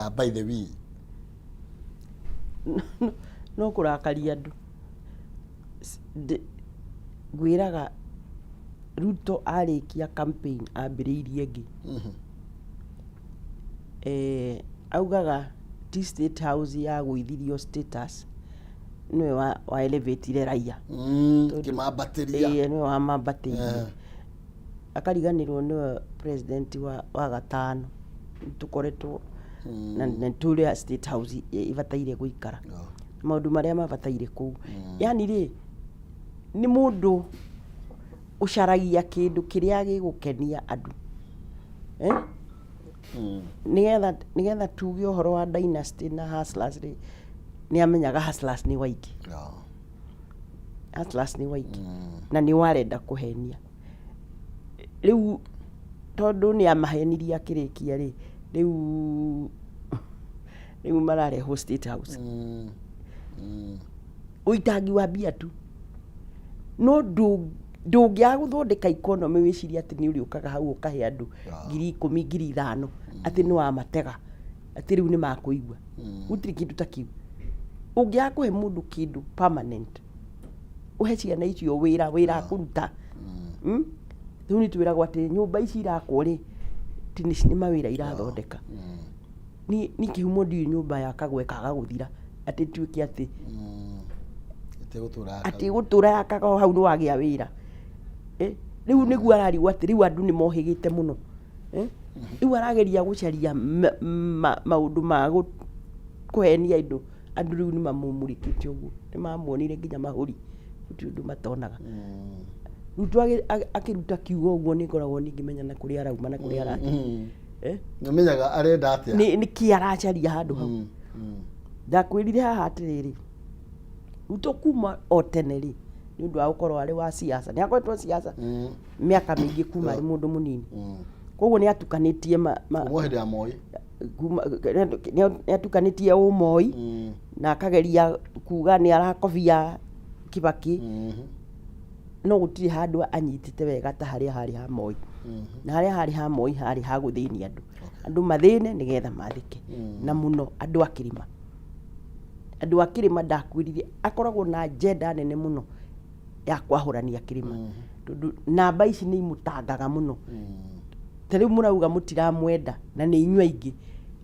By the way, No kũrakaria andũ. Ngwĩraga Ruto arĩkia campaign ambĩrĩirie ĩngĩ. Augaga ti State House yagũithirio status, nĩwe wa elevate raia. Kĩmambatĩria. Ĩĩ, nĩwe wamambatĩirie. Akariganĩrwo nĩwe president wa gatano tũkoretwo na tũrĩa State House ĩbataire gũikara, maũndũ marĩa mabataire kũu. Yani rĩ, nĩ mũndũ ũcaragia kĩndũ kĩrĩa gĩgũkenia andũ, eh? Nĩgetha tuge ũhoro wa dynasty na hustlers rĩ, nĩ amenyaga hustlers nĩ waingĩ. Hustlers nĩ waingĩ na nĩ warenda kũhenia. Rĩu tondũ nĩ amahenirie akĩrĩkia rĩ, rĩu mararehwo State House. Ũitangi wa mbia tu, no ndũngĩaga gũthondeka economy wĩcirie atĩ nĩ ũrĩũkaga hau ũkahe andũ 10,000, 5,000, atĩ nĩ wamatega, atĩ rĩu nĩ makũigua. Gũtirĩ kĩndũ ta kĩu. Ũngĩaga kũhe mũndũ kĩndũ permanent, ũhe ciana icio wĩra, wĩra akũruta. Rĩu nĩ twĩragwo atĩ nyũmba ici irakwo rĩ, ti nĩ mawĩra irathondeka. Niĩ kĩhumo ndiũĩ nyũmba yakagwo ĩkaga gũthira, atĩ ĩtuĩke atĩ Ĩtegũtũra. Atĩ gũtũra yakaga o hau nĩ wagĩa wĩra. Eh, rĩu nĩguo ararigwo atĩ rĩu andũ nĩ mohĩgĩte mũno. Eh? Rĩu arageria gũcaria maũndũ ma kũhenia indo. Andũ rĩu nĩ mamũmũrĩkĩte ũguo, nĩ mamuonire nginya mahũri, gũtirĩ ũndũ matonaga. Ruto akĩruta kiugo ũguo nĩ ngoragwo niĩ ngĩmenya na kũrĩa arauma na kũrĩa arathiĩ. Eh? Nĩũmenyaga arenda atĩa. Nĩ kĩ aracaria handũ hau. Ndakwĩrire haha atĩrĩrĩ, Ruto kuma o tene rĩ, nĩ ũndũ wa gũkorwo arĩ wa siasa, nĩ akoretwo siasa mĩaka mĩingĩ kuma arĩ mũndũ mũnini. Koguo nĩ atukanĩtie Kuma hĩndĩ ya Moi. Nĩ atukanĩtie ũmoi na akageria kuga nĩ arakobia Kibaki, no gũtirĩ handũ anyitĩte wega ta harĩa harĩ ha Moi. Na harĩa harĩ ha Moi harĩ ha gũthĩnia andũ. Andũ mathĩne nĩgetha mathĩke. Na mũno andũ a kĩrĩma. Andũ a kĩrĩma ndakwĩrire akoragwo na agenda nene mũno ya kwahũrania kĩrĩma. Tondũ namba ici nĩ imũtangaga mũno. Ta rĩu mũrauga mũtiramwenda na nĩ inyuĩ aingĩ.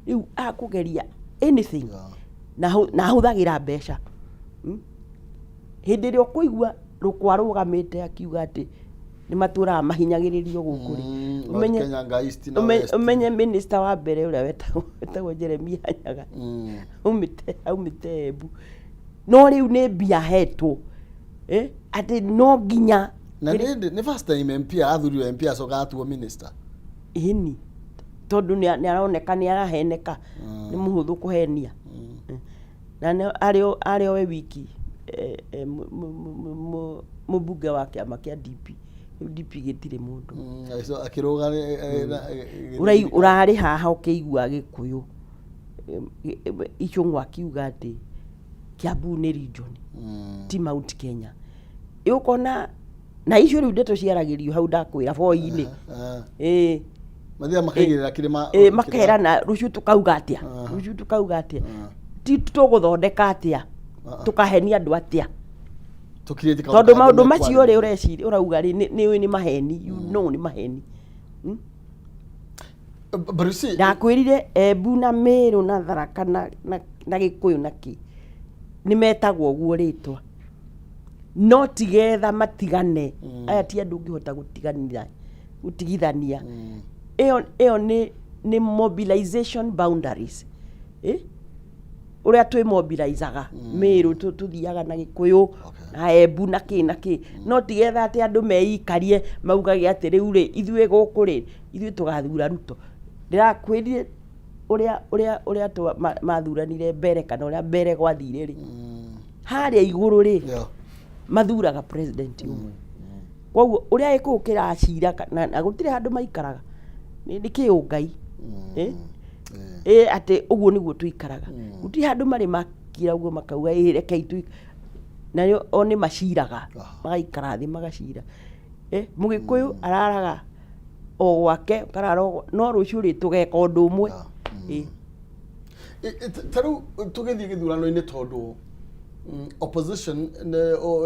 Rĩu akũgeria anything na ahũthagĩra mbeca. Hĩndĩ ĩrĩa ũkũigua Rũkwa arũgamĩte akiuga atĩ nĩ matũraga mahinyagĩrĩrio gũkũ rĩ, Mount Kenya nga East na West. Ũmenye minister wa mbere ũrĩa wetagwo Jeremiah Nyaga aumĩte Embu. No rĩu nĩ mbia ahetwo, eh, atĩ no nginya Na nĩ first time MP athurirwo MP acoka atuo minister. Ĩni, tondũ nĩ aroneka nĩ araheneka, nĩ mũhũthũ kũhenia. Na arĩ o we wiki mũmbunge wa kĩama kĩa DP. Rĩu DP gĩtirĩ mũndũ. Akĩrũga. Ũrarĩ haha ũkĩigua Gĩkũyũ Ichung'wa akiuga atĩ Kiambu nĩ region, ti Mount Kenya. Ũkona na icio rĩu ndeto ciaragĩrio hau ndakwĩra boi-inĩ. Ĩĩ. Mathiaga makaigĩrĩra kĩrĩma. Ĩĩ, makerana rũciũ tũkauga atĩa, rũciũ tũkauga atĩa, ti tũgũthondeka atĩa, tũkahenia andũ atĩa, Tũkirĩte kaũndũ tondũ kangĩ maũndũ macio rĩ mekwarĩrĩria. ũreciria ũrauga rĩ, nĩ ũĩ nĩ maheni, you know nĩ maheni. But you see, Ndakwĩrire Embu na Mĩrũ na Tharaka na Gĩkũyũ na kĩ nĩ metagwo ũguo rĩtwa, no tigetha matigane. Aya ti andũ ũngĩhota gũtiganira gũtigithania. Ĩyo nĩ mobilization boundaries, eh? Ũrĩa twĩ mobilizaga Mĩrũ, tũthiaga na Gĩkũyũ na Embu na kĩ na kĩ, no tigetha atĩ andũ meikarie maugage atĩ rĩu rĩ, ithuĩ gũkũ rĩ, ithuĩ tũgathura Ruto. Ndĩrakwĩrire ũrĩa mathuranire mbere kana ũrĩa mbere gwathire rĩ, harĩa igũrũ rĩ, mathuraga president ũmwe. Koguo ũrĩa Gĩkũyũ kĩracira na gũtirĩ handũ maikaraga nĩ kĩũngai, eh? Ĩ atĩ ũguo nĩguo tũikaraga, gũtirĩ handũ marĩ makira ũguo makauga ĩ rekei tu na o nĩ maciraga, magaikara thĩ magacira. Eh, Mũgĩkũyũ araraga o gwake, ũkarara o no rũciũ rĩ, tũgeka ũndũ ũmwe. Ĩ. Ta rĩu tũgĩthiĩ gĩthurano-inĩ tondũ opposition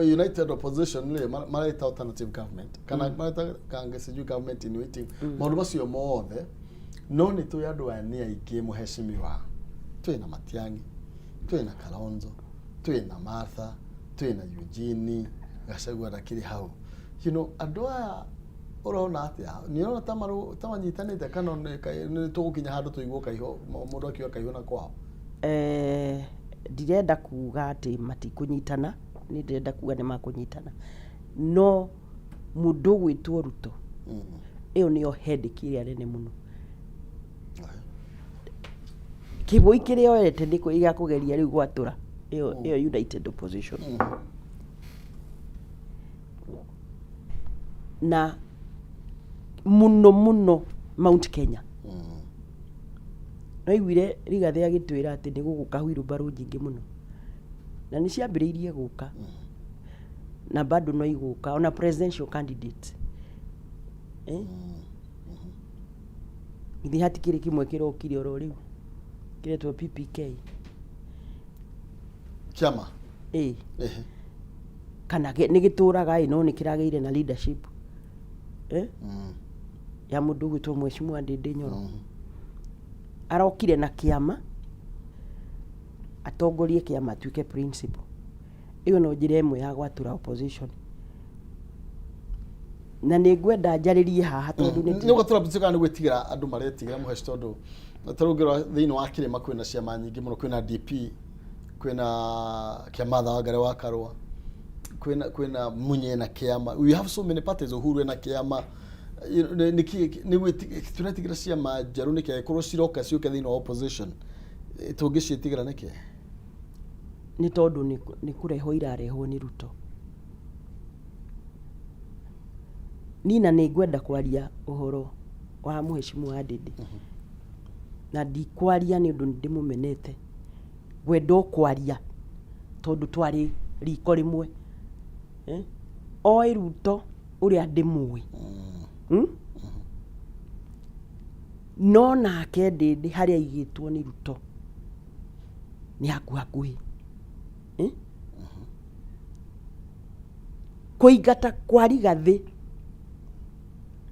united opposition rĩ mareta alternative government kana mareta kange sijui government in waiting, maũndũ macio mothe, no nĩ tũĩ andũ aya nĩ aingĩ, mũhecimiwa. Twĩna Matiang'i, twĩna Kalonzo, twĩna Martha, twĩna Eugene Gachagua ndakĩrĩ hau. Andũ aya ũrona atĩa? Nĩ ũrona ta ta manyitanĩte kana nĩ tũgũkinya handũ tũiguo kaiho mũndũ akiuga kaiho na kwao? Ndirenda kuga atĩ matikũnyitana, nĩ ndĩrenda kuga nĩ makũnyitana, no mũndũ ũgwĩtwo Ruto, ĩyo nĩyo headache ĩrĩa nene mũno. Kĩbũi kĩrĩa oete nĩ gĩa kũgeria rĩu gwatũra ĩyo united opposition. Na mũno mũno Mount Kenya. Naiguire Rigathĩ agĩtwĩra atĩ nĩ gũgũka wheelbarrow nyingĩ mũno, na nĩ ciambĩrĩirie gũka na bado no igũka, ona presidential candidate, eh? Githĩ hatikĩrĩ kĩmwe kĩrokire oro rĩu kĩretwo PPK? Kĩama? Ĩ. Kana nĩ gĩtũraga ĩ, no nĩ kĩragĩire na leadership, eh? Ya mũndũ ũgwĩtwo Mheshimiwa Ndindi Nyoro. Arokire na kĩama atongorie kĩama, atuĩke principal. Ĩyo no njĩra ĩmwe ya gwatũra opposition, na nĩ ngwenda njarĩrie haha tondũ nĩ Nĩ ũgatũra opposition kana nĩ gwĩtigĩra andũ maretigĩra, mũheci? Tondũ ta rĩu ũngĩrora thĩinĩ wa kĩrĩma kwĩna ciama nyingĩ mũno, kwĩna DP, kwĩna kĩa Martha Wangari wa Karũa, kwĩna Munye na kĩama. We have so many parties. Uhuru ena kĩama. Nĩ tũretigĩra ciama njerũ nĩkĩ? Angĩkorwo ciroka ciũke thĩinĩ wa opposition, tũngĩciĩtigĩra nĩkĩ? Nĩ tondũ nĩ kũrehwo irarehwo nĩ Ruto. Nina nĩ ngwenda kwaria ũhoro wa Mheshimiwa Ndindi, na ndikwaria nĩ ũndũ nĩ ndĩmũmenete, ngwenda o kwaria tondũ twarĩ riko rĩmwe, eh? Oĩ Ruto ũrĩa ndĩmũĩ, No nake Ndindi harĩa aigĩtwo nĩ Ruto nĩ haku hakuhĩ, eh? Kũingata kwa Rigathĩ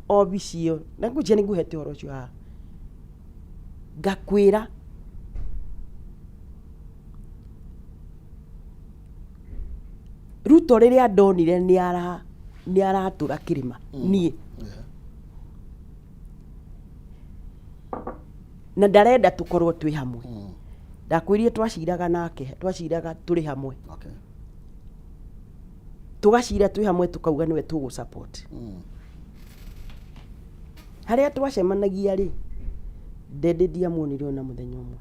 obici ĩyo, na ngwĩciria nĩ ngũhete ũhoro ũcio haha, ngakwĩra Ruto rĩrĩa ndonire nĩ aratũra kĩrĩma niĩ na ndarenda tũkorwo twĩ hamwe. Ndakwĩrire twaciraga nake, twaciraga tũrĩ hamwe. Tũgacira twĩ hamwe, tũkauga nĩwe tũgũ support. Harĩa twacemanagia rĩ, Ndindi ndiamuonire ona mũthenya ũmwe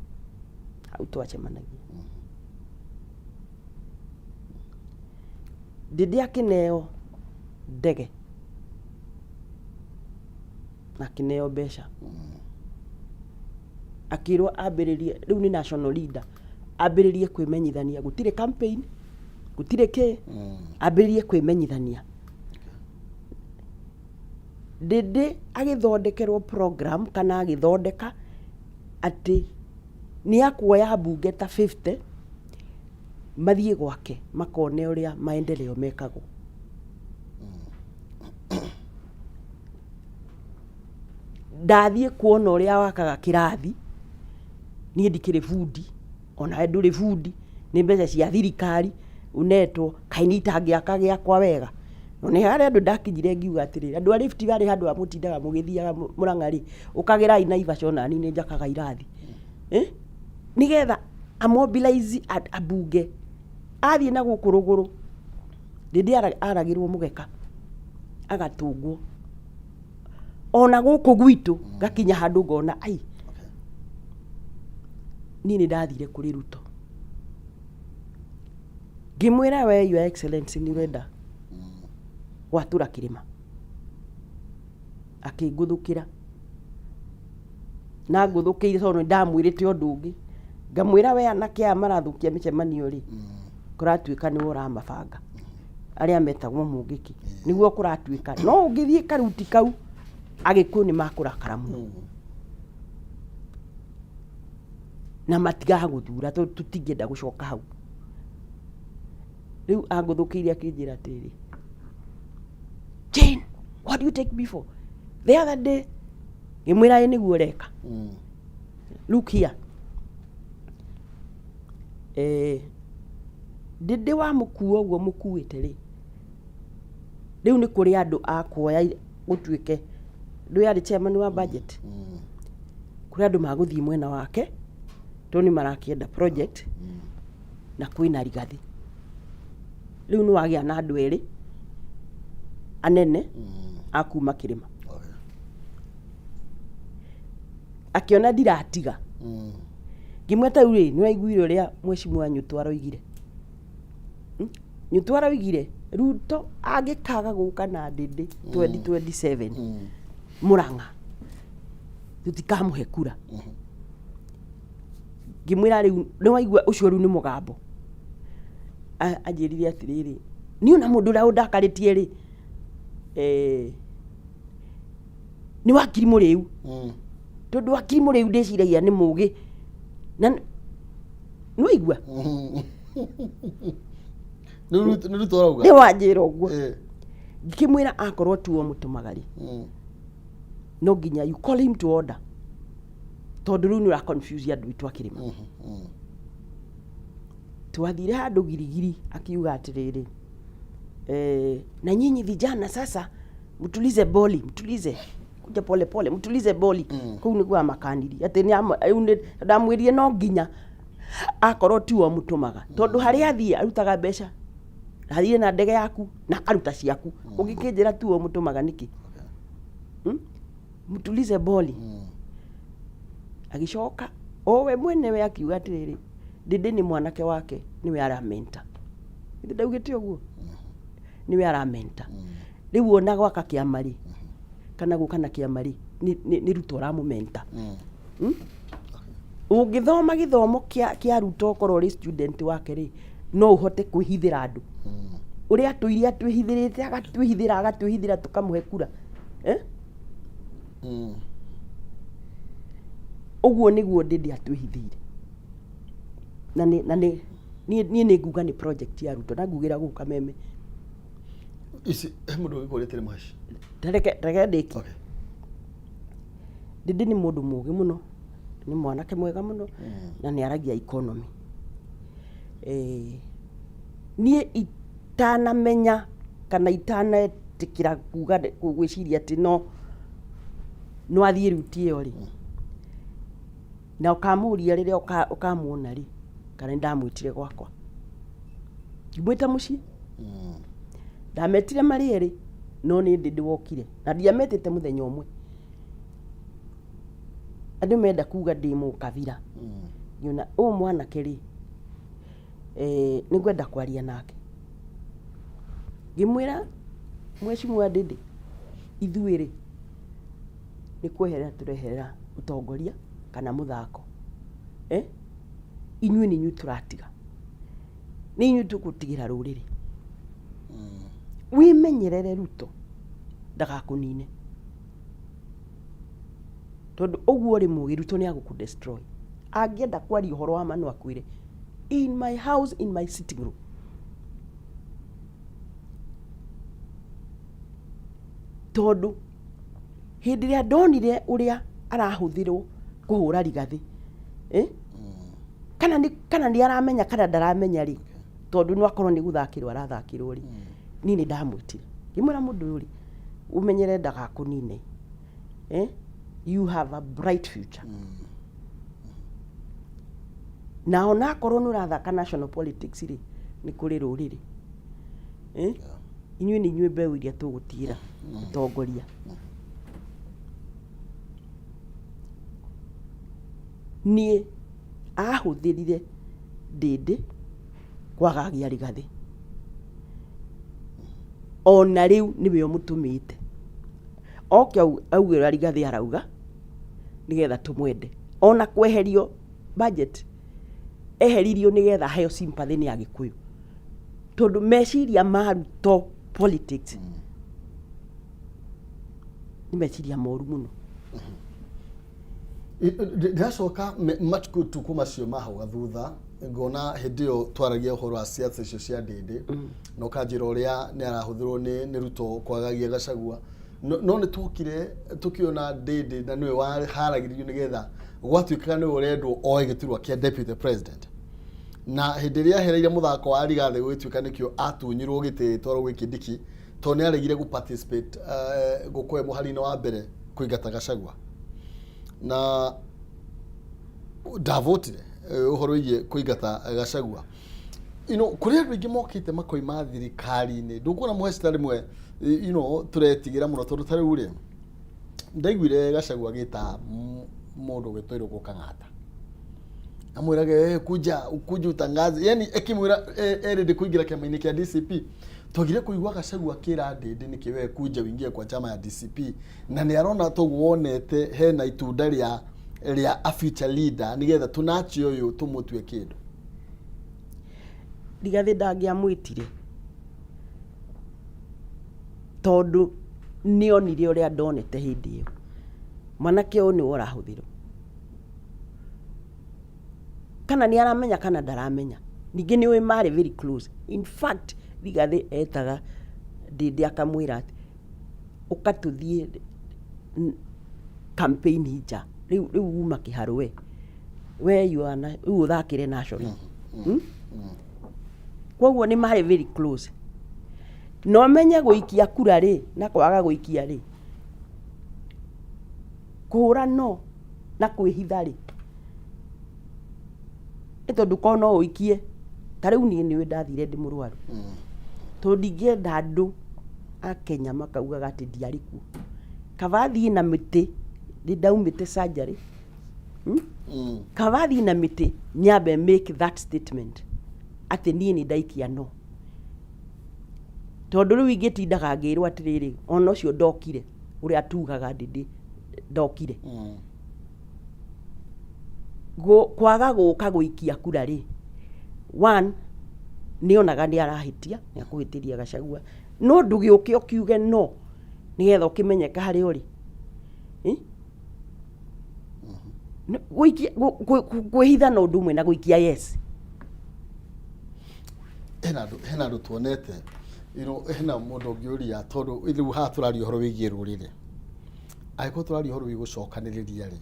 hau twacemanagia. Ndindi akĩneo ndege na akĩneo mbeca, akĩrwo ambĩrĩrie rĩu nĩ national leader, ambĩrĩrie kwĩmenyithania. Gũtirĩ campaign, gũtirĩ kĩ, ambĩrĩrie kwĩmenyithania. Ndindi agĩthondekerwo program kana agĩthondeka atĩ nĩ akuoya mbunge ta 50 mathiĩ gwake makone ũrĩa maendeleo mekagwo. Ndathiĩ kuona ũrĩa wakaga kĩrathi, niĩ ndikĩrĩ bundi, onawe ndũrĩ bundi, nĩ mbeca cia thirikari ũnetwo, kaĩ niĩ itangĩaka gĩakwa wega? Na nĩ harĩ andũ ndakinyire ngiuga atĩrĩrĩ, andũ a Rift Valley handũ ha mũtindaga mũgĩthiaga Mũrang'a rĩ, ũkagĩrai Naivasha ona niĩ nĩ njakaga irathi. Eh? Nĩgetha a mobilize ambunge. Athiĩ na gũkũ rũgũrũ, Ndindi aragĩrwo mũgeka, agatũngwo. Ona gũkũ gwitũ ngakinya handũ ngona ai, niĩ nĩ ndathire kũrĩ Ruto ngĩmwĩra, we Your Excellency, nĩ ũrenda gwatũra kĩrĩma. Akĩngũthũkĩra na ngũthũkĩire tondũ nĩ ndamwĩrĩte ũndũ ũngĩ, ngamwĩra, we anake aya marathũkia mĩcemanio rĩ, kũratuĩka nĩwe ũramabanga, arĩa metagwo mũngĩkĩ, nĩguo kũratuĩka. No ũngĩthiĩ karuti kau, Agĩkũyũ nĩ makũrakara mũno. Na matigagũthura tondũ tũtingĩenda gũcoka hau. Rĩu angũthũkĩire akĩnjĩra atĩrĩrĩ, "Jane, what do you take me for? The other day," ngĩmwĩra, "Ĩ nĩguo ũreka. Look here, ndĩndĩ wa mũkuo ũguo mũkuĩte rĩ, rĩu nĩ kũrĩ andũ a kuoya gũtuĩke ndũĩ arĩ chairman wa budget, kũrĩ andũ magũthiĩ mwena wake tondũ nĩ marakĩenda project, na kwĩna Rigathi. Rĩu nĩ wagĩa na andũ erĩ anene a kuma kĩrĩma." Akĩona ndiratiga. Ngĩmweta, "Rĩu rĩ, nĩ waiguire ũrĩa mheshimiwa Nyutu aroigire? Nyutu aroigire Ruto angĩkaga gũka na Ndĩndĩ 2027 Murang'a, tũtikamũhe kura." Ngĩmwĩra, "Rĩu nĩ waigua ũcio rĩu nĩ mũgambo." Anjĩrire atĩrĩrĩ, "Niĩ ona mũndũ ũrĩa ũndakarĩtie rĩ, nĩ wakiri mũrĩu, tondũ wakiri mũrĩu ndĩciragia nĩ mũgĩ na nĩ waigua." Nĩ Ruto ũrauga? Nĩ wanjĩra ũguo. Ngĩkĩmwĩra, "Akorwo tuo mũtũmaga rĩ, no nginya you call him to order, tondũ rĩu nĩ ũra confuse andũ aitũ a kĩrĩma." Twathire handũ Girigiri, akiuga atĩrĩrĩ, "Na nyinyi vijana sasa mtulize boli, mtulize, kuja pole pole, mtulize boli." Kũu nĩguo amakanirie atĩ rĩu ndamwĩrire no nginya akorwo tiwe mũtũmaga, tondũ harĩa athiĩ arutaga mbeca, athire na ndege yaku na akaruta ciaku, ũngĩkĩnjĩra tiwe mũtũmaga nĩkĩ? Mtulize boli. Agĩcoka o we mwenewe akiuga atĩrĩrĩ, Ndĩndĩ nĩ mwanake wake, nĩwe aramenta. Githĩ ndaugĩte ũguo? Nĩwe aramenta. Rĩu ona gwaka kĩama rĩ, kana gũka na kĩama rĩ, nĩ Ruto ũramũmenta. Ũngĩthoma gĩthomo kĩa Ruto, ũkorwo ũrĩ student wake rĩ, no ũhote kwĩhithĩra andũ ũrĩa atũire atwĩhithĩrĩte, agatwĩhithĩra, agatwĩhithĩra, tũkamũhe kura, eh? Ũguo nĩguo Ndĩndĩ atwĩhithĩire, na nĩ niĩ nĩ nguga nĩ project ya Ruto, na ngugĩra gũkũ Kameme. Ici he mũndũ ũgĩkũria atĩrĩ mwaci. Reke ndĩkie. Ndĩndĩ nĩ mũndũ mũgĩ mũno, nĩ mwanake mwega mũno, na nĩ aragia economy. Niĩ itanamenya kana itanetĩkĩra kuga gwĩciria atĩ no athiĩ route ĩyo rĩ, na ũkamũria rĩrĩa ũkamuona rĩ, kana nĩ ndamwĩtire gwakwa, ngĩmwĩta mũciĩ. Ndametire marĩ erĩ, no nĩ ndĩ wokire, na ndiametĩte mũthenya ũmwe. Andũ menda kuga ndĩ mũkabira. Ngĩona ũyũ mwanake rĩ, nĩ ngwenda kwaria nake. Ngĩmwĩra, "Mheshimiwa Ndĩndĩ, ithuĩ rĩ, nĩ kweherera tũreherera ũtongoria kana mũthako, eh? Inyuĩ nĩ inyuĩ tũratiga, nĩ inyuĩ tũgũtigĩra rũrĩrĩ. Wĩmenyerere Ruto ndagakũnine, tondũ ũguo ũrĩ mũgĩ, Ruto nĩ agũkũ destroy." Angĩenda kwaria ũhoro wa ma, no akwĩre in my house, in my sitting room. Tondũ hĩndĩ ĩrĩa ndonire ũrĩa arahũthĩrwo kũhũra Rigathĩ, eh? Kana nĩ aramenya kana ndaramenya rĩ, tondũ no akorwo nĩ gũthakĩrwo arathakĩrwo rĩ, niĩ nĩ ndamwĩtire, ngĩmwĩra, "Mũndũ ũyũ rĩ, ũmenyere ndagakũnine, eh? You have a bright future, na onakorwo nĩ ũrathaka national politics rĩ, nĩ kũrĩ rũrĩrĩ, eh? Inyuĩ nĩ inyuĩ mbeũ iria tũgũtigĩra ũtongoria." Niĩ ahũthĩrire Ndĩndĩ kwagagia Rigathĩ, ona rĩu nĩwe ũmũtũmĩte oke auge ũrĩa Rigathĩ arauga nĩgetha tũmwende. Ona kweherio budget eheririo nĩgetha aheo sympathy nĩ Agĩkũyũ, tondũ meciria ma Ruto politics nĩ meciria moru mũno. Ndĩracoka matukũ macio ma hau gathutha, ngona hĩndĩ ĩyo twaragia ũhoro wa ciaca icio cia Ndĩndĩ, na ũkanjĩra ũrĩa nĩ arahũthĩrwo nĩ Ruto kwagagia Gachagua. No nĩ tuokire tũkĩona Ndĩndĩ na nĩwe waharagĩrĩrio nĩgetha gwatuĩkaga nĩwe ũrendwo oe gĩturwa kĩa deputy president, na hĩndĩ ĩrĩa ahereire mũthako wa Rigathĩ gũgĩtuĩka nĩkĩo atunyirwo gĩtĩ twarwo gwĩ Kindiki, tondũ nĩ aregire gũ participate gũkorwo mũhari-inĩ wa mbere kũingata Gachagua na ndavotire ũhoro wĩgiĩ kũingata Gachagua. Kũrĩ andũ aingĩ mokĩte makoima thirikari-inĩ, ndũkuona mũhecita rĩmwe tũretigĩra mũno, tondũ ta rĩu rĩ ndaiguire Gachagua agĩta mũndũ ũgĩtwo Irũngũ Kang'ata, amwĩraga, "Kuja kuja utangaze," yani akĩmwĩra erĩndĩ kũingĩra kĩama-inĩ kĩa DCP. Twagire kũigua Gachagua akĩra Ndĩndĩ nĩkĩ we kuja uingie kwa chama ya DCP, na nĩ arona toguo wonete hena itunda rĩa a future leader nĩgetha tũnachi ũyũ tũmũtue kĩndũ. Rigathĩ ndangĩamwĩtire tondũ nĩonire ũrĩa ndonete hĩndĩ ĩyo, mwanake ũyũ nĩwe ũrahũthĩrwo, kana nĩ aramenya kana ndaramenya. Ningĩ nĩ ũĩ marĩ very close. In fact, Rigathĩ etaga Ndĩndĩ akamwĩra atĩ ũka tũthiĩ campaign nja, rĩu uma kĩharũ, we you are rĩu ũthakĩre national. Koguo nĩ marĩ very close. Na ũmenye gũikia kura rĩ na kwaga gũikia rĩ, kũhũra no na kwĩhitha rĩ, nĩ tondũ korwo no ũikie ta rĩu niĩ nĩũĩ ndathire ndĩ mũrwaru, tondũ ndingĩenda andũ a Kenya makaugaga atĩ ndiarĩ kuo. Kaba thiĩ na mĩtĩ, nĩ ndaumĩte surgery, Kaba thiĩ na mĩtĩ nyambe make that statement atĩ niĩ nĩ ndaikia no, tondũ rĩu ingĩtindaga ngĩrwo atĩrĩrĩ, ona ũcio ndokire, ũrĩa tugaga ndĩndĩ ndokire. Kwaga gũka gũikia kura rĩ, one nĩonaga nĩ arahĩtia, nĩ akũhĩtĩria Gachagua, no ndũgĩũke ũkiuge no nĩgetha ũkĩmenyeka harĩa ũrĩ. Eh? Gũikia kwĩhitha no ũndũ ũmwe na gũikia yes. Hena andũ tuonete, hena mũndũ ũngĩũria, tondũ rĩu haha tũraria ũhoro wĩgiĩ rũrĩrĩ, angĩkorwo tũraria ũhoro wĩgiĩ gũcokanĩrĩria rĩ,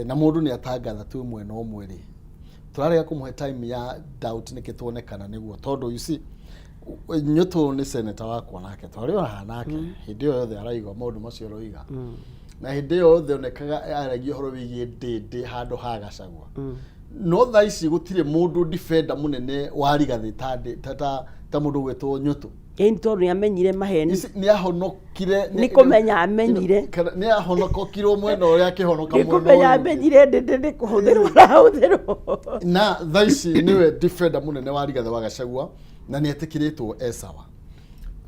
na mũndũ nĩ atangatha twĩ mwena ũmwe rĩ, tũrarega kũmũhe time ya doubt nĩkĩ tuonekana nĩguo, tondũ you see Nyũtũ nĩ senator wakwa, nake twarĩ o haha nake hĩndĩ ĩyo yothe araigua maũndũ macio aroiga, na hĩndĩ ĩyo yothe onekaga aragia ũhoro wĩgiĩ Ndĩndĩ handũ ha Gachagua. No thaa ici gũtirĩ mũndũ defender mũnene wa Rigathĩ ta mũndũ ũgwĩtwo Nyũtũ. Ĩni, tondũ nĩ amenyire maheni. Ici nĩ ahonokire. Nĩ kũmenya amenyire. Kana nĩ ahonokokirwo mwena ũrĩa akĩhonoka nĩ mwena kũmenya ũyũ ũngĩ. Amenyire ndĩndĩ nĩ kũhũthĩrwo arahũthĩrwo. Na thaa ici nĩwe defender mũnene wa Rigathĩ wa Gachagua na nĩ etĩkĩrĩtwo e sawa.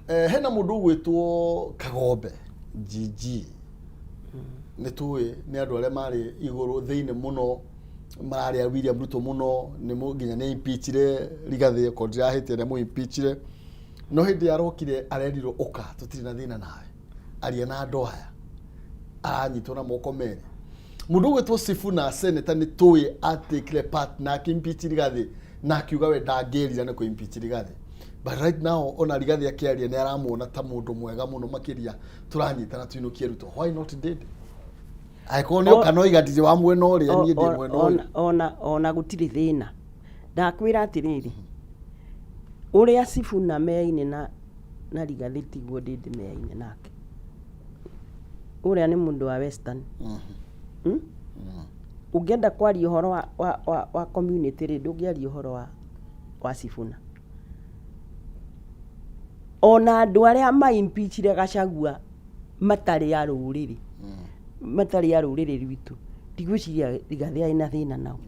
Hena mũndũ ũgwĩtwo Kagombe GG, nĩ tũĩ nĩ andũ arĩa marĩ igũrũ thĩinĩ mũno, mararĩa William Ruto mũno, nĩ nginya nĩ impeachire Rigathĩ, okorwo ndirahĩtia nĩ amũ-impeachire. No hĩndĩ arokire arerirwo ũka, tũtirĩ na thĩna nawe, aria na andũ aya, aranyitwo na moko merĩ. Mũndũ ũgwĩtwo Sifuna, senator, nĩ tũĩ atakire part na akĩ-impeach Rigathĩ na akiuga we ndangĩrira nĩ kũ-impeach Rigathĩ, but right now ona Rigathĩ akĩaria nĩ aramuona ta mũndũ mwega mũno makĩria, tũranyitana tuinũkie Ruto. Why not Ndĩndĩ, angĩkorwo nĩ oka no iga ndirĩ wa mwena ũrĩa, niĩ ndĩ mwena ũyũ? Ona gũtirĩ thĩna. Ndakwĩra atĩrĩrĩ, ũrĩa Sifuna meaine na Rigathĩ tiguo Ndĩndĩ meaine nake. Ũrĩa nĩ mũndũ wa Western. Ũngĩenda kwaria ũhoro wa community rĩ, ndũngĩaria ũhoro wa Sifuna. Ona andũ arĩa ma-impeachire Gachagua matarĩ a rũrĩrĩ, matarĩ a rũrĩrĩ rwitũ, ndigwĩciria Rigathĩ arĩ na thĩna nao.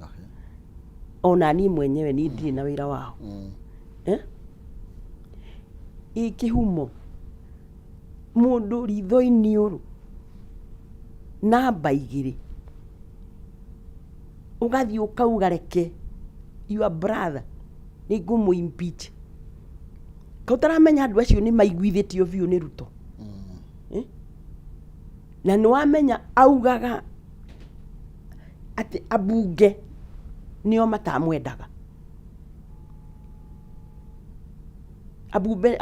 Ona niĩ mwenyewe niĩ ndirĩ na wĩra wao. Eh? Ĩ kĩhumo mũndũ ritho iniũrũ namba 2 ũgathiĩ ũkauga reke your brother nĩ ngũmũ impeach, ka ũtaramenya andũ acio nĩ maiguithĩtio biũ nĩ Ruto. Eh? Na nĩ wamenya augaga Atĩ ambunge nĩo matamwendaga. Ambunge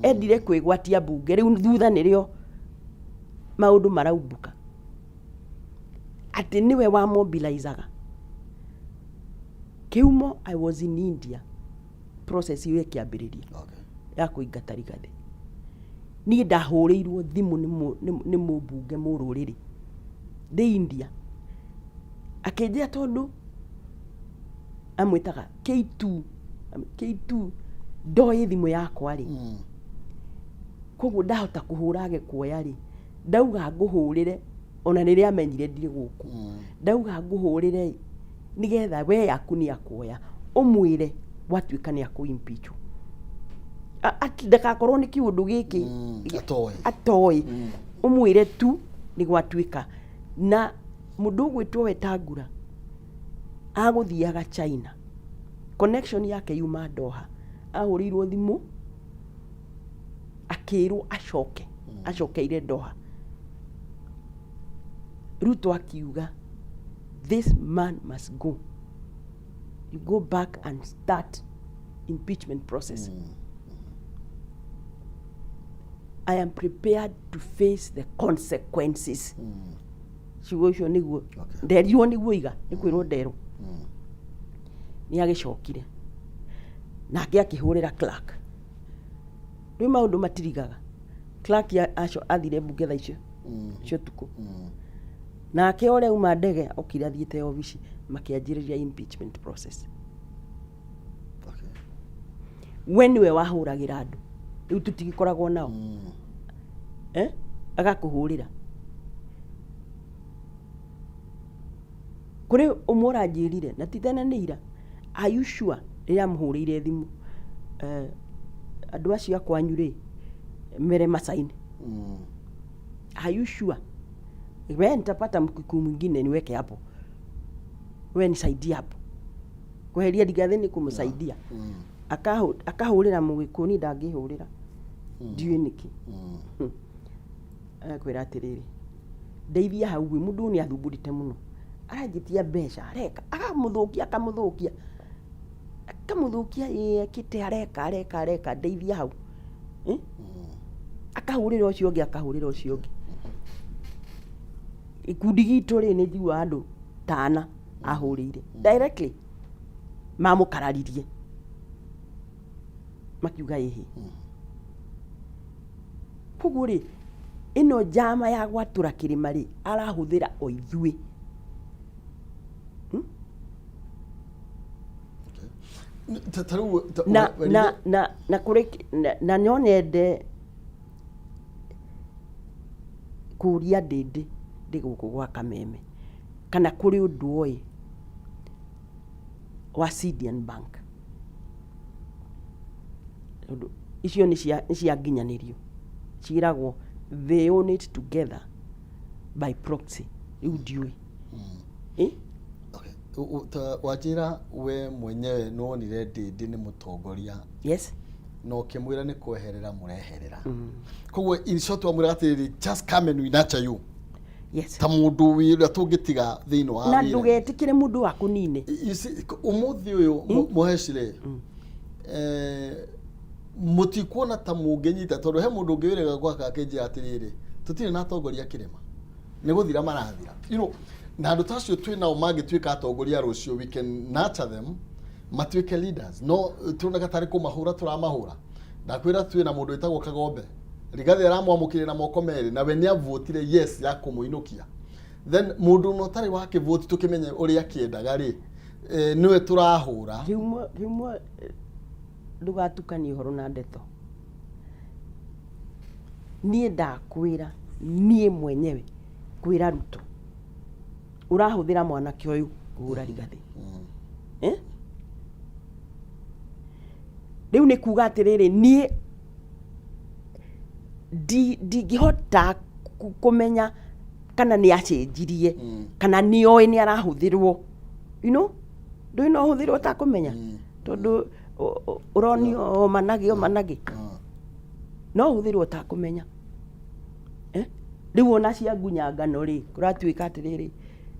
endire kwĩgwatia mbunge, rĩu thutha nĩrĩo maũndũ maraumbũka. Atĩ nĩwe wa mobilizaga. Kĩhumo I was in India process ĩyo ĩkĩambĩrĩria ya kũingata Rigathĩ. Niĩ ndahũrĩirwo thimũ nĩ mũmbunge mũrũrĩrĩ ndĩ India, akĩnjĩra tondũ amwĩtaga K2, K2 ndoĩ thimũ yakwa rĩ, koguo ndahota kũhũra age kuoya rĩ, ndauga ngũhũrĩre ona rĩrĩa amenyire ndirĩ gũkũ, ndauga ngũhũrĩre ĩ, nĩgetha we yaku nĩ akuoya, ũmwĩre gwatuĩka nĩ akũ impeach wo. Ndagakorwo nĩ kĩũndũ gĩkĩ Atoĩ. Atoĩ, ũmwĩre tu nĩ gwatuĩka. Na mũndũ ũgwĩtwo Wetangula agũthiaga China, connection yake yuma Doha, ahũrĩirwo thimũ akĩrwo acoke, acokeire Doha. Ruto akiuga, "This man must go. You go back and start impeachment process. I am prepared to face the consequences." Ciugo icio nĩguo nderirwo, nĩguo iga nĩ kwĩrwo nderwo. Nĩ agĩcokire nake akĩhũrĩra Clark. Rĩu maũndũ matirigaga. Clark aco athire mbunge thaa icio cia ũtukũ. Nake ũrĩa uma ndege okire athiĩte obici, makĩanjĩrĩria impeachment process. We nĩwe wahũragĩra andũ, rĩu tũtigĩkoragwo nao. Eh? Agakũhũrĩra kũrĩ ũmwe ũranjĩrire na ti tene nĩ ira, "Are you sure?" Rĩrĩa amũhũrĩire thimũ, andũ acio a kwanyu rĩ mere masaini. "Are you sure? We nitapata mkikuyu mwingine niweke hapo, we nisaidie hapo." Kweheria Rigathĩ nĩ kũmũsaidia. Akahũrĩra mũgĩkũyũ, niĩ ndangĩhũrĩra, ndiũĩ nĩkĩ. Agakwĩra atĩrĩrĩ, "Ndeithia hau ĩ, mũndũ ũyũ nĩ athumbũrĩte mũno, aranjĩtia mbeca, areka akamũthũkia, akamũthũkia, akamũthũkia, ĩ ekĩte, areka areka areka, ndeithia hau." Eh? Akahũrĩra ũcio ũngĩ, akahũrĩra ũcio ũngĩ. Gĩkundi gitũ rĩ, nĩ njiguaga andũ tana ahũrĩire directly mamũkararirie, makiuga ĩhĩ. Koguo rĩ, ĩno njama ya gwatũra kĩrĩma rĩ, arahũthĩra o ithuĩ. Ta rĩu Na na kũrĩ na no nyende kũria Ndĩndĩ ndĩ gũkũ gwa Kameme kana kũrĩ ũndũ oĩ wa Sidian Bank, tondũ icio nĩ cia nginyanĩrio ciĩragwo they own it together by proxy. Rĩu ndiũĩ. Eh? Okay. Wanjĩra we mwenyewe nĩwonire Ndĩndĩ nĩ mũtongoria na ũkĩmwĩra nĩ kweherera mũreherera. Koguo in short wamwĩra atĩrĩrĩ, "Just come and we nurture you." Ta mũndũ ũrĩa tũngĩtiga thĩinĩ wa Na wĩra. Ndũgetĩkĩre mũndũ wa kũnine. You see, ũmũthĩ ũyũ mũhecire mũtikuona ta mũngĩnyita, tondũ he mũndũ ũngĩ wĩrĩga gwaka akĩnjĩra atĩrĩrĩ, tũtirĩ na atongoria kĩrĩma, nĩ gũthira marathira, na andũ ta acio twĩ nao mangĩtuĩka atongoria rũciũ, we can nurture them matuĩke leaders, no tuonaga tarĩ kũmahũra tũramahũra. Ndakwĩra twĩ na mũndũ wĩtagwo Kagombe, Rigathĩ aramwamũkĩire na moko merĩ, na we nĩ avotire yes ya kũmũinũkia. Then mũndũ ũna ũtarĩ wa kĩvoti tũkĩmenye ũrĩa akĩendaga rĩ, nĩwe tũrahũra. Kĩhumo kĩhumo, ndũgatukanie ũhoro na ndeto. Niĩ ndakwĩra, niĩ mwenyewe kwĩra Ruto, ũrahũthĩra mwanake ũyũ kũhũra Rigathĩ. Eh? Rĩu nĩ kuga atĩrĩrĩ, niĩ ndingĩhota kũmenya kana nĩ acenjirie kana nĩ oĩ nĩ arahũthĩrwo. Ndũĩ no ũhũthĩrwo ũtakũmenya, tondũ ũronio o managĩ o managĩ, no ũhũthĩrwo ũtakũmenya. Eh? Rĩu ona cia ngunyangano rĩ, kũratuĩka atĩrĩrĩ,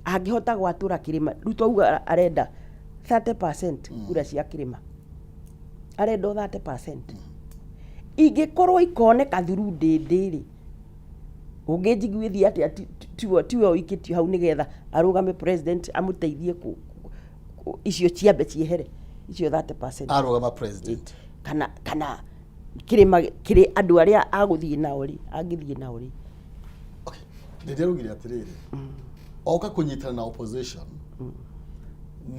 Angĩhota gwatũra kĩrĩma, Ruto auga arenda 30% kura cia kĩrĩma, arenda o 30%. Ingĩkorwo ikoneka through Ndĩndĩ rĩ, ũngĩnjiguithia atĩa tiwe ũikĩtio hau nĩgetha arũgame president amũteithie icio ciambe ciehere, icio 30%? Arũgama president. Kana kĩrĩma kĩrĩ andũ arĩa agũthiĩ nao rĩ, angĩthiĩ nao rĩ? Okay, Ndĩndĩ araugire atĩrĩrĩ, oka kũnyitana na opposition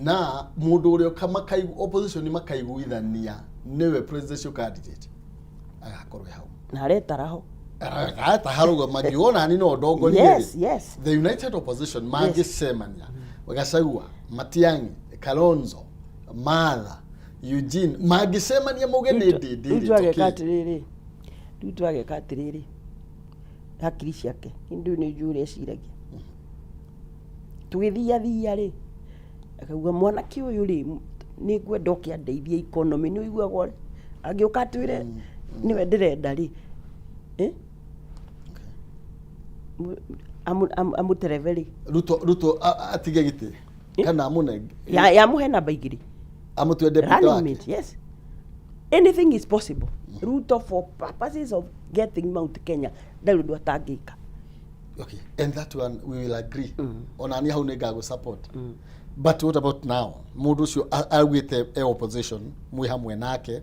na mũndũ ũrĩa opposition makaiguithania nĩwe presidential candidate, agakorwo e hau. Na aretara ho. Areta harauga mangiona ni no ndongorie. The united opposition mangĩcemania, Gachagua, Matiang'i, Kalonzo, Martha, Eugene, mangĩcemania mauge nĩ Ndĩndĩ. Rĩu twageka atĩrĩrĩ, rĩu twageka atĩrĩrĩ, hakiri ciake ndũ nĩ njũĩ ũrĩa eciragia. Tũgĩthiathia rĩ, akauga mwanake ũyũ rĩ, nĩ ngwenda oke andeithie economy. Nĩ ũiguaga angĩũka atwĩre nĩwe ndĩrenda rĩ, eh? Amũterebe rĩ. Ruto atige gĩtĩ kana amũne? Yamũhe namba 2. Amũtue deputy running wake. Mate, yes, anything is possible. Ruto, for purposes of getting Mount Kenya, ndarĩ ũndũ atangĩka. Okay, and that one we will agree. Ona ni hau nĩ ngagũ support, but what about now? Mũndũ ũcio augĩte e opposition mwĩ hamwe nake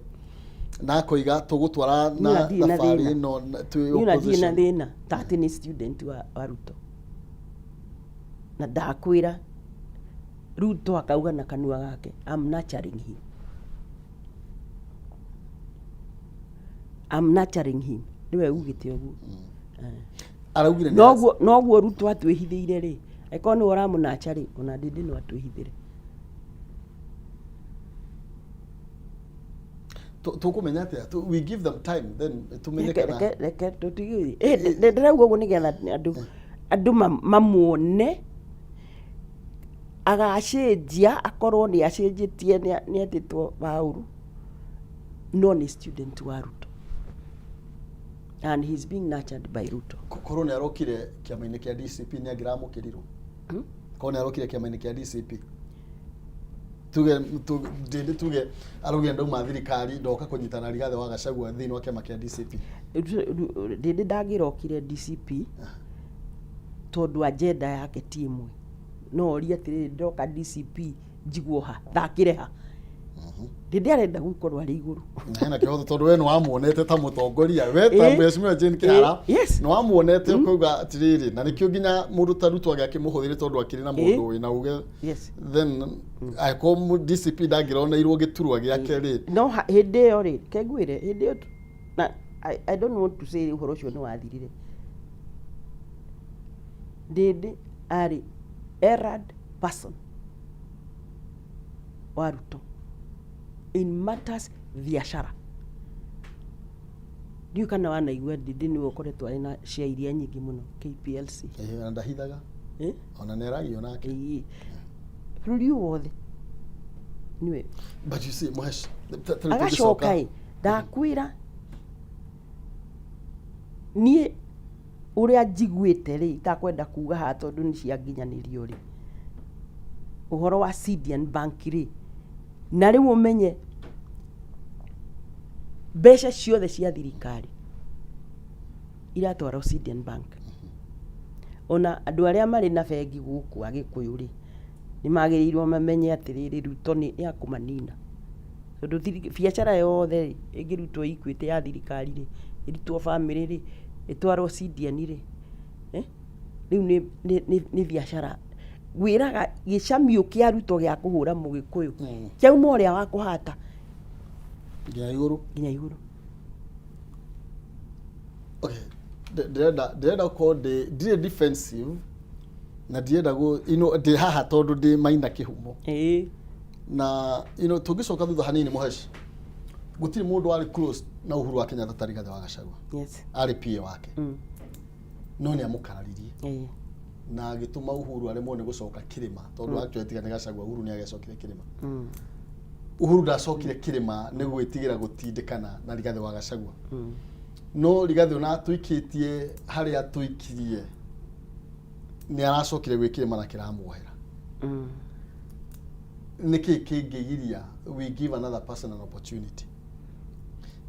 na akoiga tũgũtwara Niĩ na ona ndirĩ na thabarĩ thĩna. ĩno twĩ Niĩ ona ndirĩ na opposition. thĩna ta atĩ nĩ student wa Ruto, na ndakwĩra Ruto akauga na kanua gake, "I'm nurturing him, I'm nurturing him." Nĩwe ugĩte ũguo. Araugire nĩ Noguo Ruto atwĩhithĩire rĩ, angĩkorwo nĩwe ũramũnacha rĩ, ona Ndĩndĩ no atwĩhithĩre. Tũkũmenya atĩa? We give them time then tũmenye Reke kana reke tũtige. Ndĩrauga ũguo nĩgetha andũ mamuone agacenjia, akorwo nĩ acenjetie, nĩ etĩtwo Paũlũ, no nĩ student wa Ruto and he's being nurtured by Ruto. Korwo nĩ arokire kĩama-inĩ kĩa DCP, nĩ angĩramũkĩrirwo? Korwo nĩ arokire kĩama-inĩ kĩa DCP, tuge Ndĩndĩ, tuge araugire ndauma thirikari, ndoka kũnyitana Rigathĩ wa Gachagua thĩinĩ wa kĩama kĩa DCP. Ndĩndĩ ndangĩrokire DCP tondũ agenda yake ti ĩmwe. No orie atĩrĩrĩ, ndoka DCP njiguo ha, thakĩre ha? Ndĩndĩ arenda gũkorwo arĩ igũrũ. Na hena kĩhoto tondũ we nĩ wamuonete ta mũtongoria, we ta Mheshimiwa Jane Kĩhara. Nĩ wamuonete ũkauga atĩrĩrĩ, na nĩkĩo nginya mũndũ ta Ruto agĩakĩmũhũthĩre tondũ akĩrĩ na mũndũ wĩna uge. Then angĩkorwo DCP ndangĩroneirwo gĩturwa gĩake rĩ. No hĩndĩ ĩyo rĩ, ke ngwĩre, hĩndĩ ĩyo na I don't want to say ũhoro ũcio nĩ wathirire. Ndĩndĩ arĩ errand person wa Ruto in matters biashara. Ndiũĩ kana wanaigua Ndĩndĩ nĩwe ũkoretwo arĩ na share iria nyingĩ mũno KPLC. Na ndahithaga. Eh? Ona nĩ aragio nake. Ĩĩ. Bũrũri ũyũ wothe nĩwe. But you see, Mũhesh, ta rĩu agacoka tũngĩcoka ĩ, ndakwĩra niĩ ũrĩa njiguĩte rĩ, itakwenda kuga haha tondũ nĩ cianginyanĩrio rĩ, ũhoro wa Sidian Bank rĩ, na rĩu ũmenye mbeca ciothe cia thirikari iratwarwo Sidian Bank. Ona andũ arĩa marĩ na bengi gũkũ Agĩkũyũ rĩ, nĩ magĩrĩirwo mamenye atĩrĩrĩ, Ruto nĩ akũmanina, tondũ biacara yothe rĩ, ĩngĩrutwo Equity ya thirikari rĩ, ĩrutwo family rĩ, ĩtwarwo Sidian rĩ, eh? Rĩu nĩ biacara ngwĩraga gĩcamio kĩa Ruto gĩa kũhũra Mũgĩkũyũ kĩauma ũrĩa wa kũhata nginya igũrũ. Nginya igũrũ. Okay, ndĩrenda gũkorwo ndĩ ndirĩ defensive na ndirenda gũ ndĩ haha tondũ ndĩ maina kĩhumo. Na tũngĩcoka thutha hanini, Mũheshi, gũtirĩ mũndũ warĩ close na Uhuru wa Kenyatta ta Rigathĩ wa Gachagua. Arĩ PA wake. No nĩ amũkararirie na agĩtũma Uhuru aremwo nĩ gũcoka kĩrĩma, tondũ actually tiga nĩ Gachagua, Uhuru nĩ agĩcokire kĩrĩma. Uhuru ndacokire kĩrĩma nĩ gwĩtigĩra gũtindĩkana na Rigathĩ wa Gachagua. No Rigathĩ ona tũikĩtie harĩa tũikirie. Nĩ aracokire gwĩ kĩrĩma na kĩramuohera. Nĩkĩ kĩngĩgiria we give another person an opportunity?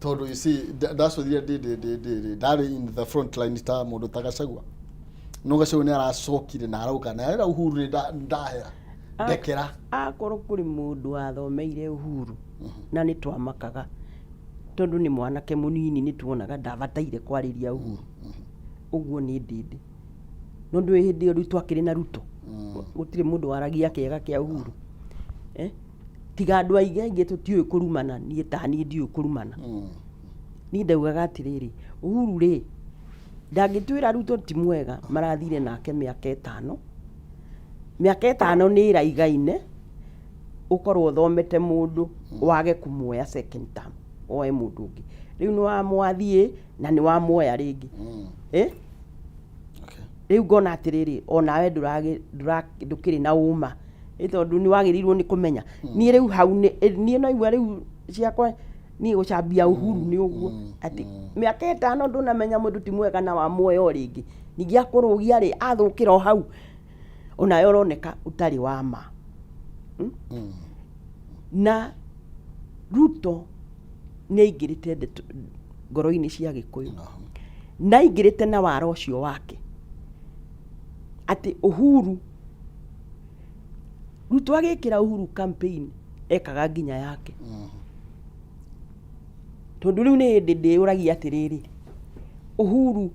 Tondũ you see, ndacũthire ndĩ ndarĩ in the front line ta mũndũ ta Gachagua, no Gachagua nĩ aracokire na arauga na arera Uhuru nĩ ndahera ndekera. Akorwo kũrĩ mũndũ wathomeire Uhuru na nĩ twamakaga tondũ nĩ mwanake mũnini, nĩ tuonaga ndabataire kwarĩria Uhuru ũguo, nĩ ndĩndĩ no ndũĩ hĩndĩ ĩyo rĩu twakĩrĩ na Ruto, gũtirĩ mũndũ waragia kĩega kĩa Uhuru, eh? Tiga andũ aingĩ aingĩ tũtiũĩ kũrumana, niĩ ta niĩ ndiũĩ kũrumana. Niĩ ndaugaga atĩrĩrĩ, Uhuru rĩ ndangĩtwĩra Ruto ti mwega, marathire nake mĩaka 5, mĩaka 5 nĩ ĩraigaine ũkorwo ũthomete mũndũ wage kũmuoya second term, oe mũndũ ũngĩ. Rĩu nĩ wamwathiĩ na nĩ wamuoya rĩngĩ, eh? Rĩu ngona atĩrĩrĩ, onawe ndũkĩrĩ na ũma, ĩ tondũ nĩ wagĩrĩirwo nĩ kũmenya. Niĩ rĩu hau niĩ no igua rĩu ciakwa niĩ gũcambia Uhuru nĩ ũguo atĩ mĩaka 5 ndũnamenya mũndũ ti mwega na wamuoya o rĩngĩ, ningĩ akũrũgia rĩ, athũkĩra o hau, onawe ũroneka ũtarĩ wa ma. Na Ruto nĩ aingĩrĩte ndeto ngoro-inĩ cia Gĩkũyũ na aingĩrĩte na wara ũcio wake atĩ Uhuru, Ruto agĩkĩra Uhuru campaign ekaga nginya yake, tondũ rĩu nĩ hĩndĩ ndĩyũragia atĩrĩrĩ, Uhuru,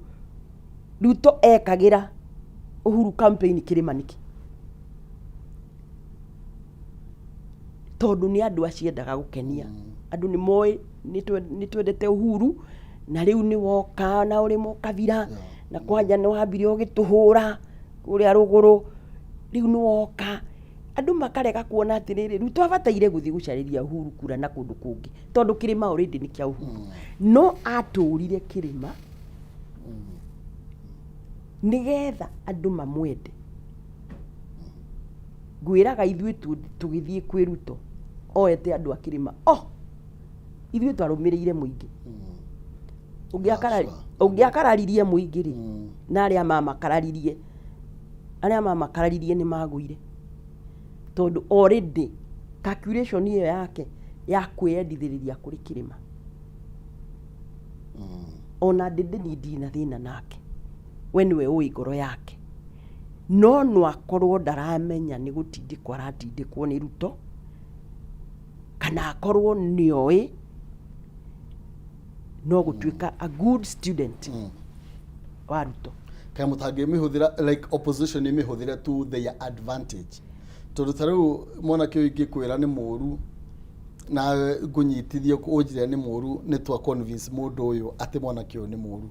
Ruto ekagĩra Uhuru campaign kĩrĩma nĩkĩ? Tondũ nĩ andũ aciendaga gũkenia andũ, nĩ moĩ nĩ twendete Uhuru na rĩu nĩ woka na ũrĩ mũkabira na kwanja nĩ wambire ũgĩtũhũra kũrĩa rũgũrũ, rĩu nĩ woka. Andũ makarega kuona atĩrĩrĩ, Ruto abataire gũthiĩ gũcarĩria Uhuru kura na kũndũ kũngĩ, tondũ kĩrĩma already nĩ kĩa Uhuru, no atũrire kĩrĩma nĩgetha andũ mamwende. Ngwĩraga ithuĩ tũgĩthiĩ kwĩ Ruto oete andũ a kĩrĩma, oh, ithuĩ twarũmĩrĩire mũingĩ. Ũngĩakararirie mũingĩ rĩ, na arĩa mamakararirie, arĩa mamakararirie nĩ magũire, tondũ already calculation ĩyo yake ya kwĩyendithĩrĩria kũrĩ kĩrĩma. Ona ndĩndĩ niĩ ndirĩ na thĩna nake, we nĩwe ũĩ ngoro yake, no no akorwo ndaramenya nĩ gũtindĩkwo aratindĩkwo nĩ Ruto, kana akorwo nĩoĩ no gũtuĩka a good student wa Ruto. Kaĩ mũtangĩmĩhũthĩra like opposition ĩmĩhũthĩre to their advantage? Tondũ ta rĩu mwanake ũyũ ingĩkwĩra nĩ mũru na ngũnyitithie ũnjĩre nĩ mũru, nĩ twa convince mũndũ ũyũ atĩ mwanake ũyũ nĩ mũru,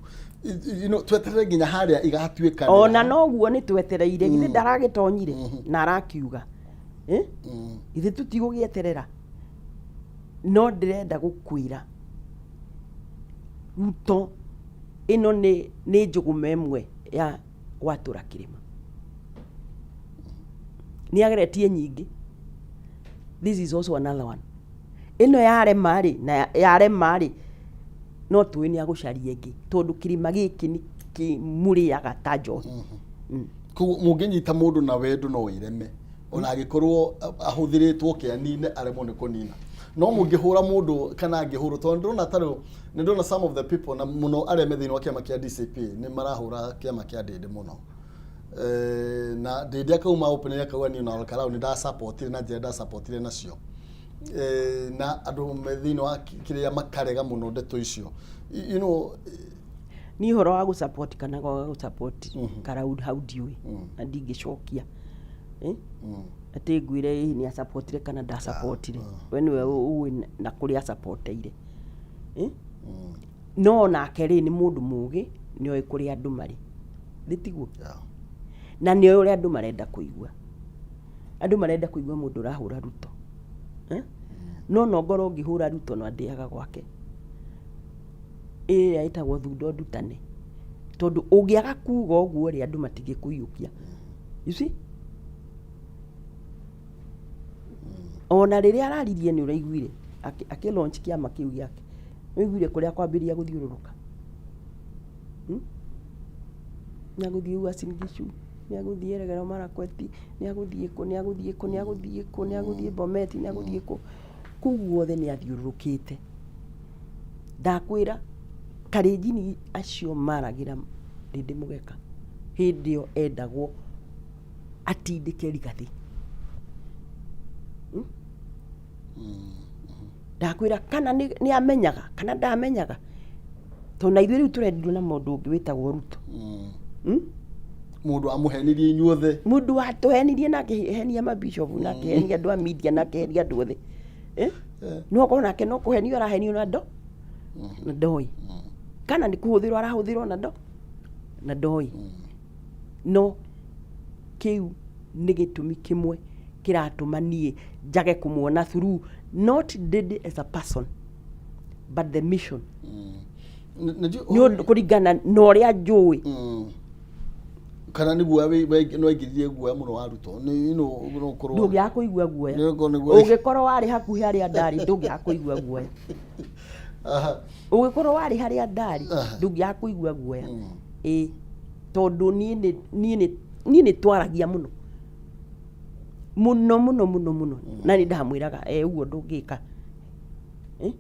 tweterere nginya harĩa igatuĩka. Ona noguo nĩ twetereire, githĩ ndaragĩtonyire na arakiuga, eh? Ithuĩ tũtigũgĩeterera, no ndĩrenda gũkwĩra Ruto ĩno nĩ njũgũma ĩmwe ya gwatũra kĩrĩma. Nĩ ageretie nyingĩ, this is also another one. Ĩno yarema rĩ, na yarema rĩ, no tũĩ nĩ agũcaria ĩngĩ, tondũ kĩrĩma gĩkĩ nĩ kĩmũrĩaga ta njohi. Koguo mũngĩnyita mũndũ na wendo no ĩreme, ona angĩkorwo ahũthĩrĩtwo kĩanine aremwo nĩ kũnina, no mũngĩhũra mũndũ kana angĩhũrwo, tondũ ndĩrona ta rĩu nĩ ndĩrona some of the people na mũno arĩa me thĩinĩ wa kĩama kĩa DCP nĩ marahũra kĩama kĩa Ndĩndĩ mũno. Na Ndĩndĩ akauma openly akauga niĩ ona Karau nĩ ndasupportire na njĩra ndasupportire nacio. Na andũ me thĩinĩ wa kĩrĩa makarega mũno ndeto icio. Niĩ ũhoro wa gũsupport kana kwaga gũsupport Karau hau ndiũĩ na ndingĩcokia, eh? Atĩ ngwĩre ĩĩ nĩ asupportire kana ndasupportire, we nĩwe ũĩ na kũrĩa asupporteire, eh? No nake rĩ, nĩ mũndũ mũgĩ, nĩ oĩ kũrĩa andũ marĩ, thĩ tiguo? Na nĩ oĩ ũrĩa andũ marenda kũigua. Andũ marenda kũigua mũndũ ũrahũra Ruto, eh? No nongorwo ũngĩhũra Ruto no andĩaga gwake ĩrĩa ĩtagwo thundo ndutane, tondũ ũngĩaga kuga ũguo rĩ, andũ matingĩkũiyũkia, you see? Ona rĩrĩa araririe nĩ ũraiguire akĩ launch kĩama kĩu gĩake, nĩ ũiguire kũrĩa kwambĩrĩria gũthiũrũrũka, Na gũthiĩ Uasin Gishu. Nĩ agũthiĩ Elgeyo Marakwet, nĩ agũthiĩ kũ, nĩ agũthiĩ kũ, nĩ agũthiĩ kũ, nĩ agũthiĩ Bomet, nĩ agũthiĩ kũ. Kũu guothe nĩ athiũrũrũkĩte. Ndakwĩra Kalenjin acio maragĩra Ndĩndĩ Mũgeka hĩndĩ ĩyo endagwo atindĩke Rigathĩ. Ndakwĩra kana nĩ amenyaga kana ndamenyaga, tondũ na ithuĩ rĩu tũrendirwo na mũndũ ũngĩ wĩtagwo Ruto. Mũndũ amũhenirie inyuothe. Mũndũ watũhenirie na akĩhenia mabishopu na akĩhenia andũ a media na akĩhenia andũ othe. Eh? No okorwo nake no kũhenio arahenio na ndo na ndoĩ kana nĩ kũhũthĩrwo arahũthĩrwo na ndo na ndoĩ. No kĩu nĩ gĩtũmi kĩmwe kĩratũma niĩ njage kũmuona through not Ndindi as a person but the mission. Nĩ ũndũ kũringana na ũrĩa njũĩ. Kana nĩ guoya no aingĩririe guoya mũno wa Ruto nĩ no no korwo Ndũngĩaga kũigua guoya. Nĩ ũkorwo nĩ guoya. Ũngĩkorwo warĩ hakuhĩ harĩa ndarĩ, ndũngĩaga kũigua guoya. Ũngĩkorwo warĩ harĩa ndarĩ, ndũngĩaga kũigua guoya. Ĩĩ, tondũ niĩ nĩ twaragia mũno mũno mũno mũno mũno, na nĩ ndamwĩraga, "Eh, ũguo ndũngĩka." Eh?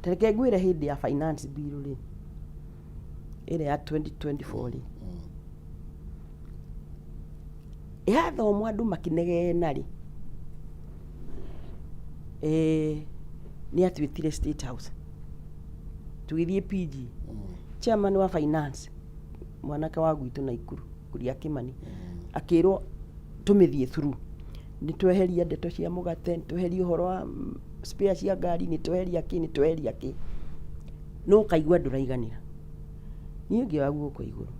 Ta reke ngwĩre, hĩndĩ ya finance bill rĩ, ĩrĩa ya 2024 rĩ, yathomwo andũ makĩnegena rĩ, eh, nĩ atwĩtire State House, tũgĩthiĩ PG, chairman wa finance, mwanake wa gwitũ Naikuru, Kuria Kimani, akĩrwo tũmĩthiĩ through. Nĩ tweheria ndeto cia mũgate, nĩ tweheria ũhoro wa spare cia ngari, nĩ tweheria kĩ, nĩ tweheria kĩ, no ũkaigua ndũraiganĩra. Niĩ ngĩoya guoko igũrũ,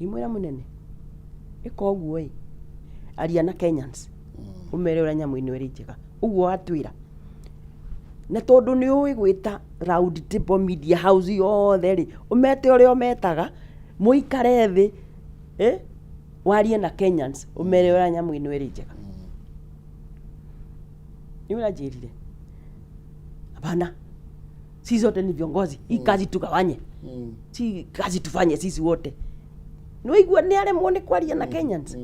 ngĩmwĩra, "Mũnene, ĩka ũguo ĩ, aria na Kenyans, ũmere ũrĩa nyamũ ĩno ĩrĩ njega, ũguo watwĩra, na tondũ nĩ ũĩ gwĩta round table media house yothe rĩ, ũmete ũrĩa ũmetaga, mũikare thĩ, eh, warie na Kenyans, ũmere ũrĩa nyamũ ĩno ĩrĩ njega." Nĩ ũranjĩrire, "Hapana, sisi zote ni viongozi, hii kazi tugawanye, si kazi tufanye sisi wote." Nĩwaigua nĩ aremwo nĩ kwaria na Kenyans,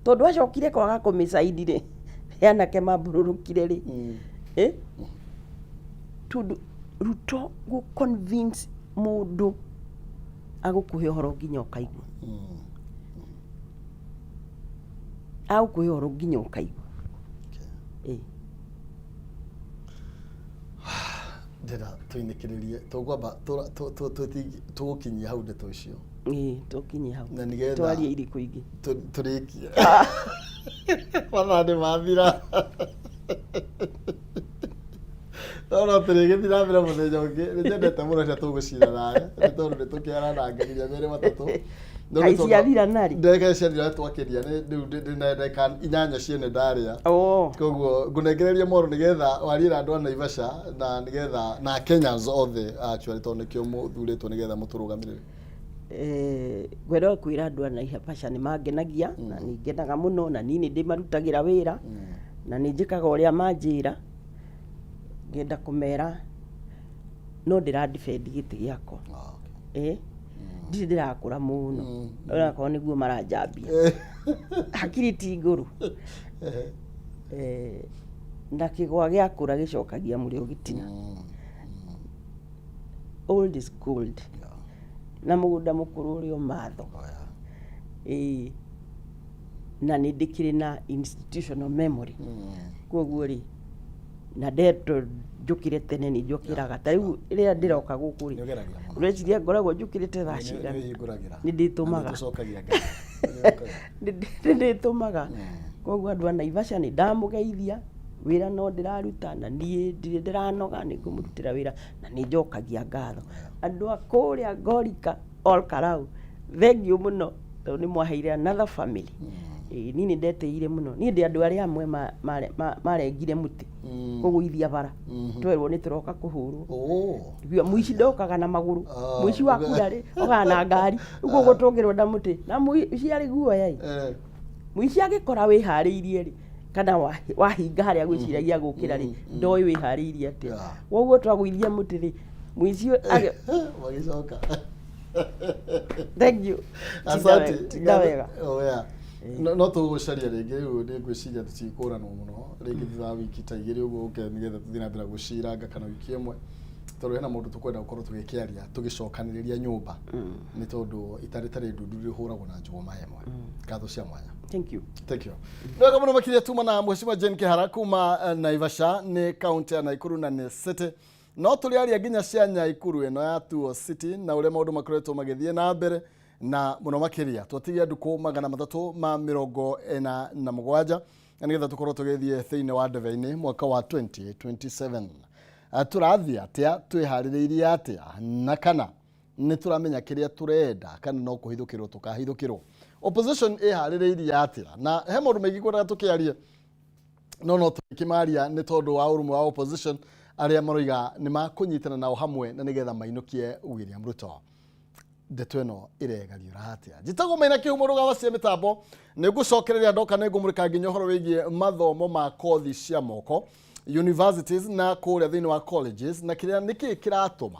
tondũ acokire kwaga kũmĩcaini rĩ, anake mambũrũrũkire rĩ. Eh? Tondũ Ruto gũ convince mũndũ agũkũhe ũhoro nginya ũkaigua, agũkũhe ũhoro nginya ũkaigua. Ĩ. Ndĩra tũinĩkĩrĩrie, tũkwamba tũgũkinyia hau ndeto icio. Ĩ, tũkinye hau. Na nĩgetha Twarie irĩkũ ingĩ? Tũrĩkie, mathaa nĩ mathira, no tũrĩgĩthiĩ na mbere mũthenya ũngĩ. Nĩ nyendete mũno rĩrĩa tũgũcira nawe, nĩ tondũ nĩ tũkĩaranangĩria merĩ matatũ. No nĩ Kaĩ ciathira narĩ? Ndagĩka ciathira, twakĩria rĩu ndĩ na ndagĩka 8 ciene ndarĩa. Oh. Koguo ngũnengereria moro nĩgetha warie na andũ a Naivasha na nĩgetha na Kenyans othe actually, tondũ nĩkĩo mũthurĩtwo nĩgetha mũtũrũgamĩrĩre. Eh, ngwenda kwĩra andũ a Naivasha nĩ mangenagia na nĩ ngenaga mũno, na niĩ nĩ ndĩmarutagĩra wĩra na nĩ njĩkaga ũrĩa manjĩra. Ngenda kũmera no ndĩra defend gĩtĩ gĩakwa. Eh, ndirĩ ndĩrakũra mũno, onakorwo nĩguo maranjambia, hakiri ti ngũrũ. Eh, na kĩgwa gĩakũra gĩcokagia mũrĩo gĩtina. Old is gold, na mũgũnda mũkũrũ ũrĩ o matho. Ĩĩ, na nĩ ndĩkĩrĩ na institutional memory, koguo rĩ, na ndetwo njũkĩre tene nĩ njũkĩraga. Ta rĩu rĩrĩa ndĩroka gũkũ rĩ, Nĩũgeragia mũno. ũreciria ngoragwo njũkĩrĩte thaa cigana? Nĩũhingũragĩra. Nĩ ndĩtũmaga. Na nĩtũcokagia ngatho. Nĩ ndĩtũmaga. Koguo andũ a Naivasha nĩ ndamũgeithia. Wĩra no ndĩraruta, na niĩ ndirĩ ndĩranoga, nĩ ngũmũrutĩra wĩra na nĩ njokagia ngatho. Andũ a kũrĩa Ngorika, Ol Kalou, thengiũ mũno, tondũ nĩ mwaheire another family. Ĩĩ, niĩ nĩ ndetĩire mũno. Niĩ ndĩ andũ arĩa amwe marengire mũtĩ kũgũithia bara, twerwo nĩ tũroka kũhũrwo. Mũici ndokaga na magũrũ. Mũici wa kura rĩ, okaga na ngari. Rĩu koguo tũngĩrwo na mũtĩ na mũici arĩ guoya ĩ. Mũici agĩkora wĩharĩirie rĩ, kana wahinga harĩa gwĩciragia gũkĩra rĩ, ndoĩ wĩharĩirie atĩa. Koguo twagũithia mũtĩ rĩ, mũici Magĩcoka. Thank you. Asante. Tinda wega. Oh, yeah. No tũgũcaria rĩngĩ rĩu nĩ ngwĩciria tũtikũranwo mũno rĩngĩ thutha wa wiki ta igĩrĩ ũguo ũke nĩgetha tũthiĩ na mbere gũciranga kana wiki ĩmwe, tondũ hena mũndũ tũkwenda gũkorwo tũgĩkĩaria tũgĩcokanĩrĩria nyũmba, nĩ tondũ itarĩ tarĩ ndundu rĩhũragwo na njũgũma ĩmwe. Ngatho cia mwanya. Thank you. Thank you. Nĩ wega mũno makĩria tuma na Mheshimiwa Jane Kihara kuma Naivasha, nĩ kaunti ya Naikuru na nĩ city. No tũrĩaria nginya cia Nyaikuru ĩno ya Tuo City na ũrĩa maũndũ makoretwo magĩthiĩ na mbere, na mũno makĩria twatigia ndukũ 347 na nĩgetha tũkorwo tũgĩthiĩ thĩinĩ wa ndebe-inĩ mwaka wa 2027. Tũrathiĩ atĩa, twĩharĩrĩirie atĩa, na kana nĩ tũramenya kĩrĩa tũrenda kana no kũhithũkĩrwo tũkahithũkĩrwo? Opposition ĩharĩrĩirie atĩa? Na he maũndũ maingĩ kwendaga tũkĩarie, no tũkĩmaria nĩ tondũ wa ũrũmwe wa opposition arĩa maroiga nĩ makũnyitana nao hamwe na nĩgetha mainũkie William Ruto. Ndeto ĩno ĩregariũra atĩa? Njĩtagwo Maina Kĩhumo, rũgama cia mĩtambo. Nĩ ngũcokereria ndoka nĩ ngũmũrĩka nginya ũhoro wĩgiĩ mathomo ma kothi cia moko universities na kũrĩa thĩinĩ wa colleges, na kĩrĩa nĩkĩ kĩratũma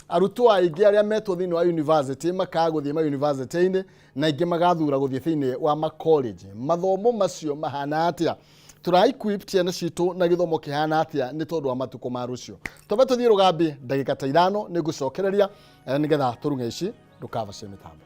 arutwo aingĩ arĩa metwo thĩinĩ wa university makaga gũthiĩ ma university-inĩ na aingĩ magathura gũthiĩ thĩinĩ wa ma college. Mathomo macio mahana atĩa? Tũra equip ciana citũ na gĩthomo kĩhana atĩa nĩ tondũ wa matukũ ma rũciũ? Twambe tũthiĩ rũgambi ndagĩka ta 5, nĩ ngũcokereria nĩgetha tũrung'e ici ndũkavacie mĩtambo.